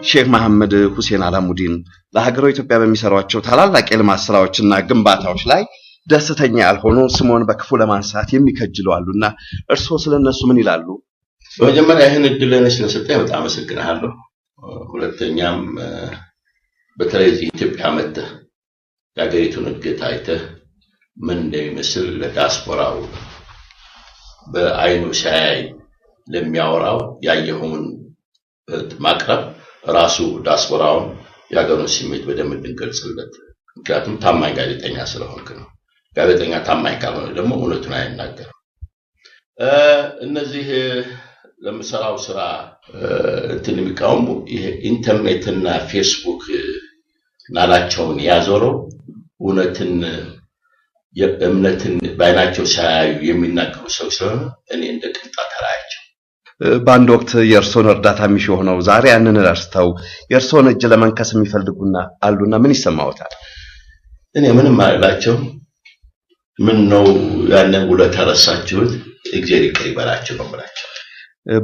ሼህ መሐመድ ሁሴን አላሙዲን ለሀገሩ ኢትዮጵያ በሚሰሯቸው ታላላቅ የልማት ስራዎችና ግንባታዎች ላይ ደስተኛ ያልሆኑ ስሞን በክፉ ለማንሳት የሚከጅሉ አሉና እርስዎ ስለነሱ ምን ይላሉ? በመጀመሪያ ይህን እድል ለእኔ ስለሰጠኝ በጣም አመሰግናለሁ። ሁለተኛም በተለይ እዚህ ኢትዮጵያ መጥተህ የሀገሪቱን እድገት አይተህ ምን እንደሚመስል ለዲያስፖራው በአይኑ ሳያይ ለሚያወራው ያየኸውን ማቅረብ ራሱ ዲያስፖራውን የሀገሩን ስሜት በደንብ እንድንገልጽለት፣ ምክንያቱም ታማኝ ጋዜጠኛ ስለሆንክ ነው። ጋዜጠኛ ታማኝ ካልሆነ ደግሞ እውነቱን አይናገርም። እነዚህ ለምሰራው ስራ እንትን የሚቃወሙ ይሄ ኢንተርኔትና ፌስቡክ ናላቸውን ያዞረው እውነትን እምነትን በአይናቸው ሳያዩ የሚናገሩ ሰው ስለሆነ እኔ እንደ ቅንጣት አላያቸው። በአንድ ወቅት የእርስዎን እርዳታ የሚሹ ሆነው ዛሬ ያንን ረስተው የእርስዎን እጅ ለመንከስ የሚፈልጉና አሉና ምን ይሰማዎታል? እኔ ምንም አልላቸውም። ምን ነው ያንን ውለታ ረሳችሁት? እግዚአብሔር ይቅር ይበላችሁ ነው የምላቸው።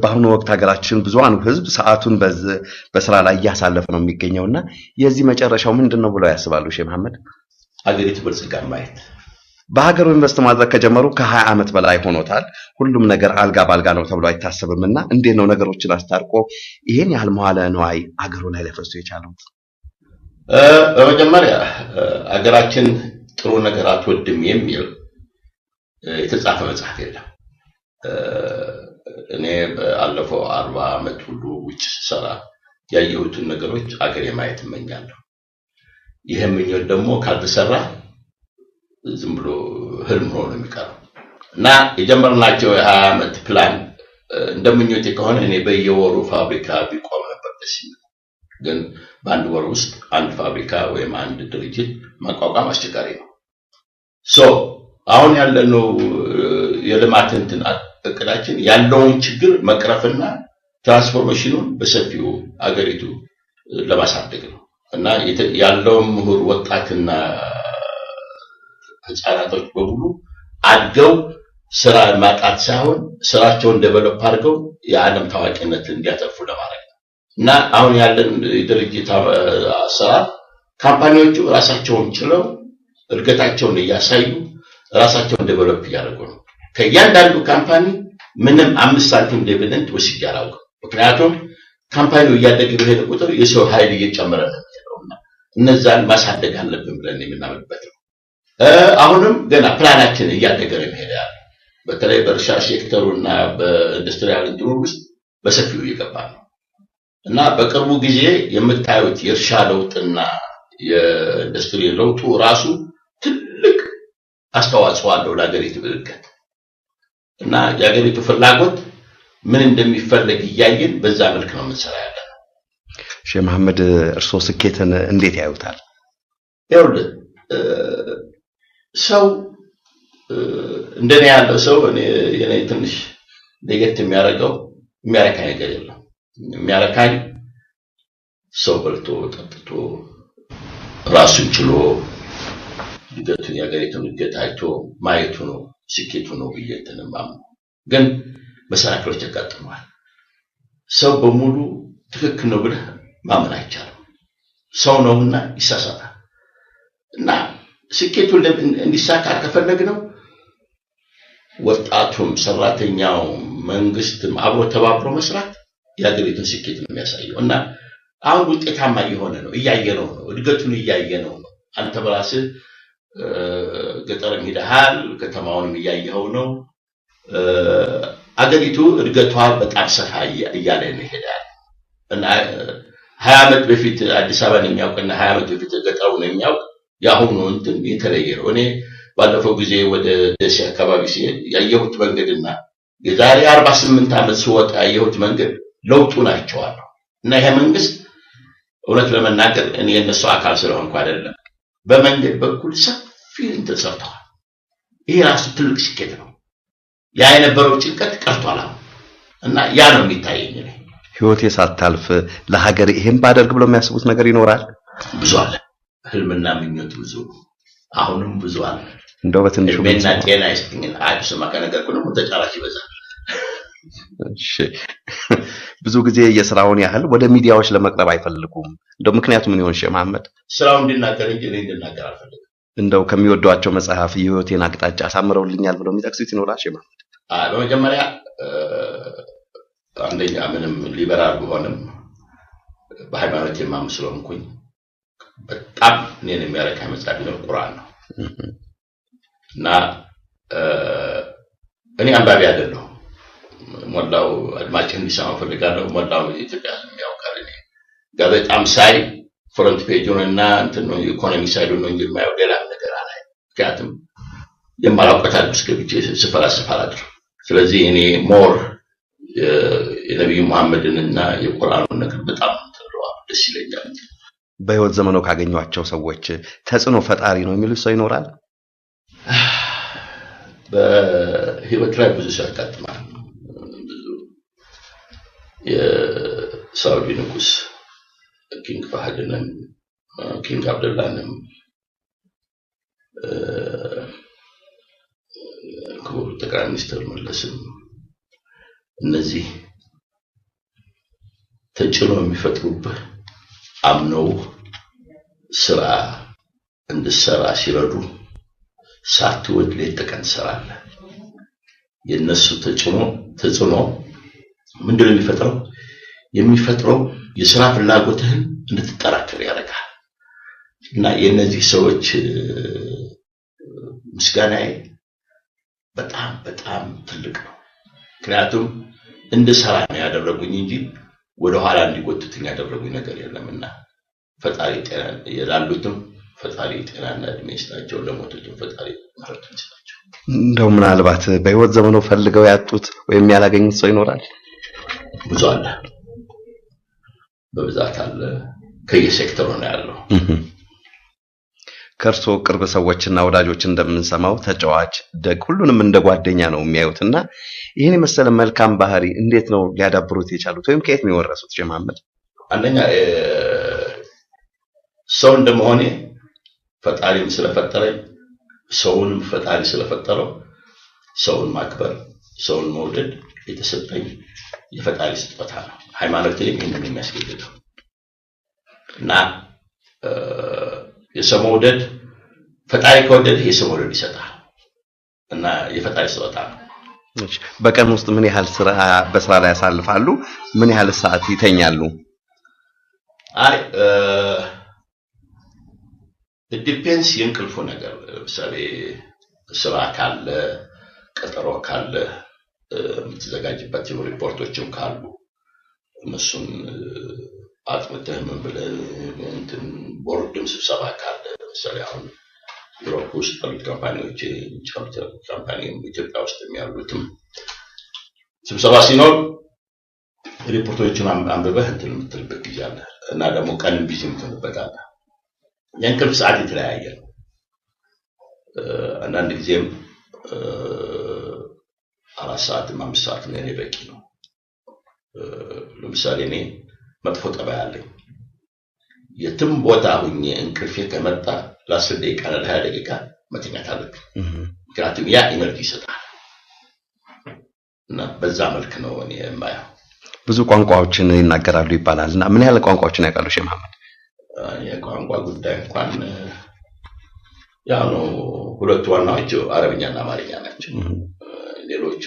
በአሁኑ ወቅት ሀገራችን ብዙሃኑ ሕዝብ ሰዓቱን በስራ ላይ እያሳለፈ ነው የሚገኘውና የዚህ መጨረሻው ምንድን ነው ብለው ያስባሉ ሼህ መሐመድ? ሀገሪቱ በልጽጋ ማየት። በሀገሩ ኢንቨስት ማድረግ ከጀመሩ ከ20 ዓመት በላይ ሆኖታል። ሁሉም ነገር አልጋ ባልጋ ነው ተብሎ አይታሰብምና እንዴት ነው ነገሮችን አስታርቆ ይሄን ያህል መዋለ ንዋይ አገሩ ላይ ሊያፈሱ የቻሉት? በመጀመሪያ አገራችን ጥሩ ነገር አትወድም የሚል የተጻፈ መጽሐፍ የለም። እኔ ባለፈው 40 ዓመት ሁሉ ውጭ ስሰራ ያየሁትን ነገሮች አገሬ ማየት እመኛለሁ። ይህ ምኞት ደግሞ ካልተሰራ ዝም ብሎ ህልም ሆኖ ነው የሚቀረው እና የጀመርናቸው የ20 ዓመት ፕላን እንደምኞቴ ከሆነ እኔ በየወሩ ፋብሪካ ቢቆም ነበር ደስ የሚለው። ግን በአንድ ወር ውስጥ አንድ ፋብሪካ ወይም አንድ ድርጅት ማቋቋም አስቸጋሪ ነው። So አሁን ያለነው የልማት እንትን እቅዳችን ያለውን ችግር መቅረፍና transformation ኑን በሰፊው አገሪቱ ለማሳደግ ነው እና ያለውን ምሁር ወጣትና ህፃናቶች በሙሉ አድገው ስራ ማጣት ሳይሆን ስራቸውን develop አድርገው የዓለም ታዋቂነት እንዲያተርፉ ለማድረግ ነው። እና አሁን ያለን የድርጅት አሰራር company ዎቹ ራሳቸውን ችለው እድገታቸውን እያሳዩ ራሳቸውን develop እያደረጉ ነው። ከእያንዳንዱ company ምንም 5 ሳንቲም dividend ወስጄ አላውቅም። ምክንያቱም company ው እያደገ በሄደ ቁጥር የሰው ኃይል እየጨመረ ነው የሚሄደውና እነዛን ማሳደግ አለብን ብለን የምናምንበት ነው። አሁንም ገና ፕላናችን እያደገ ነው የሚሄደው ያለው። በተለይ በእርሻ ሴክተሩና በ industrial እንትኑ ውስጥ በሰፊው እየገባ ነው እና በቅርቡ ጊዜ የምታዩት የእርሻ ለውጥና የኢንዱስትሪ ለውጡ ራሱ ትልቅ አስተዋጽኦ አለው ለሀገሪቱ እድገት እና የሀገሪቱ ፍላጎት ምን እንደሚፈለግ እያየን በዛ መልክ ነው የምንሰራ ያለነው። ሼህ መሐመድ እርስዎ ስኬትን እንዴት ያዩታል? ይኸውልህ ሰው እንደኔ ያለው ሰው እኔ ትንሽ ለየት የሚያደርገው የሚያረካኝ ነገር የለም። የሚያረካኝ ሰው በልቶ ጠጥቶ ራሱን ችሎ እድገቱን የሀገሪቱን እድገት አይቶ ማየቱ ነው ስኬቱ ነው ብዬ እንትን የማምነው። ግን መሰናክሎች ያጋጥመዋል። ሰው በሙሉ ትክክል ነው ብለህ ማመን አይቻልም። ሰው ነውና ይሳሳታል። እና ስኬቱን እንዲሳካ ከፈለግነው ወጣቱም ሰራተኛውም መንግስትም አብሮ ተባብሮ መስራት የሀገሪቱን ስኬት ነው የሚያሳየው። እና አሁን ውጤታማ እየሆነ ነው፣ እያየነው ነው፣ እድገቱን እያየነው ነው። አንተ በራስህ ገጠርም ሄደሃል፣ ከተማውንም እያየኸው ነው። አገሪቱ እድገቷ በጣም ሰፋ እያለ ነው ይሄዳል። እና 20 ዓመት በፊት አዲስ አበባን የሚያውቅና 20 ዓመት በፊት ገጠሩን የሚያውቅ የአሁኑ እንትን የተለየ ነው። እኔ ባለፈው ጊዜ ወደ ደሴ አካባቢ ሲሄድ ያየሁት መንገድና የዛሬ 48 ዓመት ስወጣ ያየሁት መንገድ ለውጡን አይቼዋለሁ። እና ይሄ መንግስት እውነት ለመናገር እኔ የነሱ አካል ስለሆንኩ አይደለም፣ በመንገድ በኩል ሰፊ እንትን ሰርተዋል። ይሄ ራሱ ትልቅ ስኬት ነው። ያ የነበረው ጭንቀት ቀርቷል አሁን። እና ያ ነው የሚታየኝ እኔ። ህይወቴ ሳታልፍ ለሀገር ይሄን ባደርግ ብለው የሚያስቡት ነገር ይኖራል? ብዙ አለ። ህልምና ምኞት ብዙ፣ አሁንም ብዙ አለ። እንደው በትንሹ እድሜና ጤና ይስጥኝና አይ እሱማ ከነገርኩህ ደግሞ ተጫራች ይበዛል። እሺ፣ ብዙ ጊዜ የስራውን ያህል ወደ ሚዲያዎች ለመቅረብ አይፈልጉም። እንደው ምክንያቱ ምን ይሆን ሼህ መሐመድ? ስራው እንዲናገር እንጂ እኔ እንድናገር አልፈልግም። እንደው ከሚወዷቸው መጽሐፍ የህይወቴን አቅጣጫ አሳምረውልኛል ብለው የሚጠቅሱት ይኖራል ሼህ መሐመድ? በመጀመሪያ አንደኛ ምንም ሊበራል ብሆንም በሃይማኖት የማምን ስለሆንኩኝ በጣም እኔን የሚያረካኝ መጽሐፍ ቢኖር ቁርአን ነው። እና እኔ አንባቢ አይደለሁም። ሞላው አድማጭ እንዲሰማ እፈልጋለሁ። ሞላው ኢትዮጵያ ሕዝብ ያውቃል። እኔ ጋዜጣም ሳይ front page ኡን እና እንትን ነው ኢኮኖሚ side ኡን ነው እንጂ የማየው ሌላ ነገር አላይም። ምክንያቱም የማላውቀው ታሪክ ውስጥ ገብቼ ስፈላስፍ አላድርም። ስለዚህ እኔ more የነቢዩ መሐመድን እና የቁርአኑን ነገር በጣም ደስ ይለኛል። በህይወት ዘመኖ ካገኟቸው ሰዎች ተጽዕኖ ፈጣሪ ነው የሚሉት ሰው ይኖራል? በህይወት ላይ ብዙ ሰው ያጋጥማል። ብዙ የሳውዲ ንጉስ King ፋህድንም King አብደላንም ክቡር ጠቅላይ ሚኒስትር መለስም እነዚህ ተጭኖ የሚፈጥሩብህ አምነው ስራ እንድሰራ ሲረዱ ሳትወድ ሌት ተቀን ትሰራለህ። የነሱ ተጽዕኖ ምንድነው የሚፈጥረው? የሚፈጥረው የስራ ፍላጎትህን እንድትጠራከር ያደርጋል። እና የነዚህ ሰዎች ምስጋናዬ በጣም በጣም ትልቅ ነው። ምክንያቱም እንድሰራ ነው ያደረጉኝ እንጂ ወደ ኋላ እንዲጎትቱኝ ያደረጉኝ ነገር የለምና ፈጣሪ ጤና የላሉትም ፈጣሪ ጤናና እድሜ ይስጣቸው፣ ለሞቱትም ፈጣሪ ምሕረቱን ይስጣቸው። እንደው ምናልባት በህይወት ዘመኑ ፈልገው ያጡት ወይም ያላገኙት ሰው ይኖራል? ብዙ አለ፣ በብዛት አለ። ከየሴክተሩ ነው ያለው። ከእርሶ ቅርብ ሰዎችና ወዳጆች እንደምንሰማው ተጫዋች፣ ደግ፣ ሁሉንም እንደ ጓደኛ ነው የሚያዩትና ይህን የመሰለ መልካም ባህሪ እንዴት ነው ሊያዳብሩት የቻሉት ወይም ከየት ነው የወረሱት ሼህ መሐመድ? አንደኛ ሰው እንደመሆኔ ፈጣሪም ስለፈጠረኝ ሰውንም ፈጣሪ ስለፈጠረው ሰውን ማክበር ሰውን መውደድ የተሰጠኝ የፈጣሪ ስጦታ ነው። ሃይማኖቴ ይህንን የሚያስገድደው እና የሰው መውደድ ፈጣሪ ከወደደ የሰው መውደድ ይሰጣል እና የፈጣሪ ስጦታ ነው። በቀን ውስጥ ምን ያህል ስራ በስራ ላይ ያሳልፋሉ? ምን ያህል ሰዓት ይተኛሉ? አይ depends የእንቅልፉ ነገር። ለምሳሌ ስራ ካለ ቀጠሮ ካለ የምትዘጋጅባቸው ሪፖርቶችም ካሉ እነሱን አጥንተህ ምን ብለህ እንትን ቦርድም ስብሰባ ካለ ለምሳሌ አሁን Europe ውስጥ ያሉት company ዎች ውጭ ያሉት company ኢትዮጵያ ውስጥ ያሉትም ስብሰባ ሲኖር ሪፖርቶችን አንብበህ እንትን የምትልበት ጊዜ አለ እና ደግሞ ቀንም busy የምትሆንበት አለ። የእንቅልፍ ሰዓት የተለያየ ነው። አንዳንድ ጊዜም 4 ሰዓትም 5 ሰዓትም ለእኔ በቂ ነው። ለምሳሌ እኔ መጥፎ ጠባይ አለኝ። የትም ቦታ ሁኜ እንቅልፌ ከመጣ ለ10 ደቂቃ ለ20 ደቂቃ መተኛት አለብኝ። ምክንያቱም ያ energy ይሰጣል እና በዛ መልክ ነው እኔ የማየው። ብዙ ቋንቋዎችን ይናገራሉ ይባላል እና ምን ያህል ቋንቋዎችን ያውቃሉ ሼህ መሐመድ? የቋንቋ ጉዳይ እንኳን ያው ነው፣ ሁለቱ ዋናዎቹ አረብኛና አማርኛ ናቸው። ሌሎቹ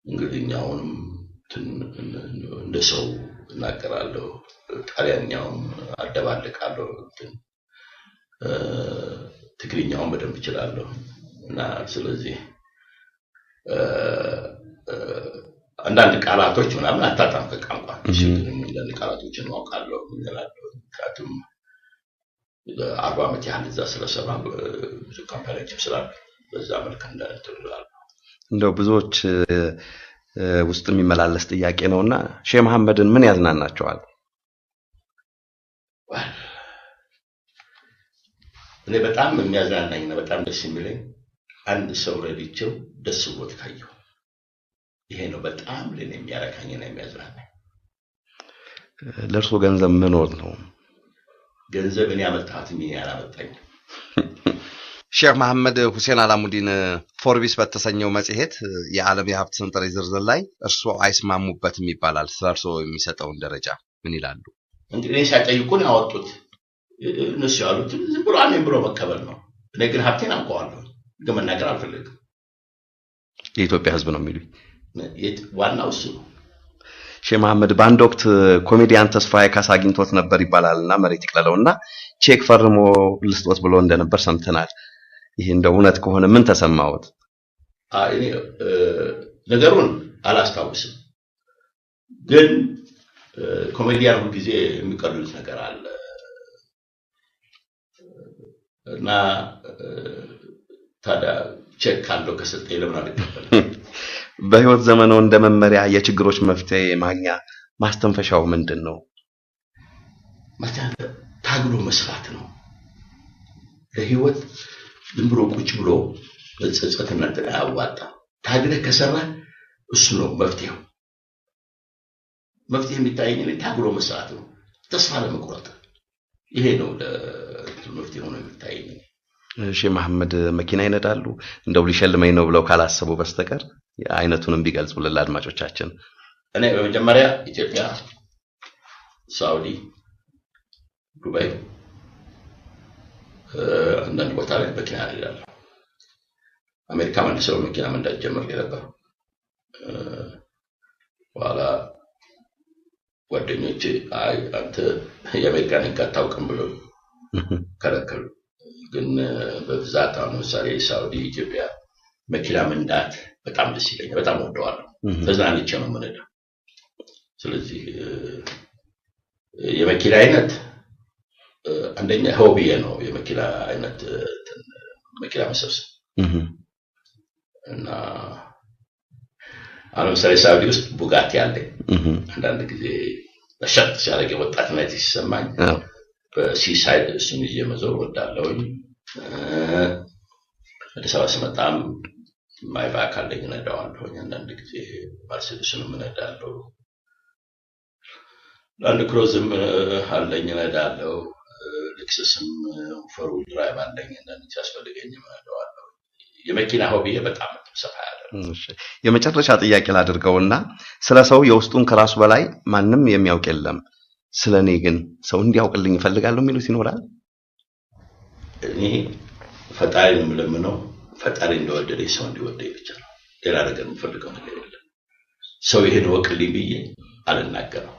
እንግሊዝኛውንም እንደ ሰው እናገራለሁ፣ ጣሊያንኛውም አደባልቃለሁ፣ ትግርኛውን በደንብ እችላለሁ። እና ስለዚህ አንዳንድ ቃላቶች ምናምን አታጣም ከቋንቋ አንዳንድ ቃላቶችን አውቃለሁ እላለሁ። ምክንያቱም 40 ዓመት ያህል እዛ ስለሰራ ብዙ company ዎችም ስላሉ በዛ መልክ እንትን እላለሁ። እንደው ብዙዎች ውስጥ የሚመላለስ ጥያቄ ነውና ሼህ መሐመድን ምን ያዝናናቸዋል? እኔ በጣም የሚያዝናናኝና በጣም ደስ የሚለኝ አንድ ሰው ረድቼው ደስ ብሎት ካየሁ ይሄ ነው በጣም ለኔ የሚያረካኝና የሚያዝናናኝ። ለእርሶ ገንዘብ ምን ወር ነው? ገንዘብ እኔ ያመጣሁት እኔ ያላመጣኝ። ሼህ መሐመድ ሁሴን አላሙዲን ፎርቢስ በተሰኘው መጽሔት የዓለም የሀብት ሰንጠረዥ ዝርዝር ላይ እርስዎ አይስማሙበትም ይባላል። ስለ እርስዎ የሚሰጠውን ደረጃ ምን ይላሉ? እንግዲህ እኔ ሳይጠይቁን ያወጡት እነሱ ያሉት ዝም ብሎ አሜን ብሎ መቀበል ነው። እኔ ግን ሀብቴን አውቀዋለሁ፣ ግን መናገር አልፈልግም። የኢትዮጵያ ሕዝብ ነው የሚሉኝ። ዋናው እሱ ነው። ሼህ መሐመድ በአንድ ወቅት ኮሜዲያን ተስፋዬ ካሳ አግኝቶት ነበር ይባላልና መሬት ይቅለለውና ቼክ ፈርሞ ልስጦት ብሎ እንደነበር ሰምተናል። ይህ እንደ እውነት ከሆነ ምን ተሰማዎት? እኔ ነገሩን አላስታውስም፣ ግን ኮሜዲያን ሁልጊዜ የሚቀልሉት ነገር አለ እና ታዲያ ቼክ ካለው ከሰጠኝ ለምን አልቀበልም? በህይወት ዘመኖ እንደ መመሪያ የችግሮች መፍትሄ ማግኛ ማስተንፈሻው ምንድን ነው? ታግሎ መስራት ነው። ለህይወት ዝም ብሎ ቁጭ ብሎ ጸጸትና እንትን አያዋጣም። ታግለህ ከሰራህ እሱ ነው መፍትሄው። መፍትሄ የሚታየኝ እኔ ታግሎ መስራት ነው፣ ተስፋ ለመቁረጥ ይሄ ነው መፍትሄ ሆኖ የሚታየኝ። ሼህ መሐመድ መኪና ይነዳሉ? እንደው ሊሸልመኝ ነው ብለው ካላሰቡ በስተቀር አይነቱንም ቢገልጹልን ለአድማጮቻችን። እኔ በመጀመሪያ ኢትዮጵያ፣ ሳውዲ፣ ዱባይ አንዳንድ ቦታ ላይ መኪና እነዳለሁ። አሜሪካ አንድ ሰው መኪና መንዳት ጀምሬ ነበር። በኋላ ጓደኞቼ አይ አንተ የአሜሪካን ሕግ አታውቅም ብለው ከለከሉ። ግን በብዛት አሁን ለምሳሌ ሳውዲ፣ ኢትዮጵያ መኪና መንዳት በጣም ደስ ይለኛል። በጣም ወደዋለሁ። ተዝናንቼ ነው የምነዳው። ስለዚህ የመኪና አይነት አንደኛ ሆቢዬ ነው የመኪና አይነት መኪና መሰብሰብ እና አሁን ለምሳሌ ሳውዲ ውስጥ ቡጋቲ አለኝ። አንዳንድ ጊዜ ሸጥ ሲያደርግ ወጣትነት ሲሰማኝ በ seaside እሱን ይዤ መዞር እወዳለሁኝ። አዲስ አበባ ስመጣም ማይባክ አለኝ እነዳዋለሁኝ። አንዳንድ ጊዜ መርሴዲስንም እነዳለሁ። ላንድ ክሩዘርም አለኝ እነዳለሁ። ሌክሰስም four wheel drive አለኝ። አንዳንድ ሲያስፈልገኝም እነዳዋለሁ። የመኪና hobby ዬ በጣም ሰፋ ያለ ነው። የመጨረሻ ጥያቄ ላድርገውና ስለ ሰው የውስጡን ከራሱ በላይ ማንም የሚያውቅ የለም። ስለ እኔ ግን ሰው እንዲያውቅልኝ እፈልጋለሁ የሚሉት ይኖራል? እኔ ፈጣሪ ነው የምለምነው። ፈጣሪ እንደወደደኝ ሰው እንዲወደኝ ብቻ ነው። ሌላ ነገር የምፈልገው ነገር የለም። ሰው ይሄን ወቅልኝ ብዬ አልናገረም።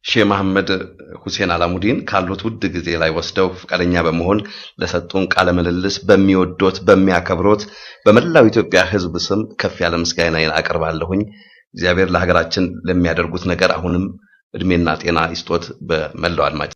ሼህ መሐመድ ሁሴን አላሙዲን ካሉት ውድ ጊዜ ላይ ወስደው ፈቃደኛ በመሆን ለሰጡን ቃለ ምልልስ በሚወዶት በሚያከብሮት በመላው ኢትዮጵያ ሕዝብ ስም ከፍ ያለ ምስጋናዬን አቀርባለሁኝ። እግዚአብሔር ለሀገራችን ለሚያደርጉት ነገር አሁንም እድሜና ጤና ይስጦት። በመላው አድማጭ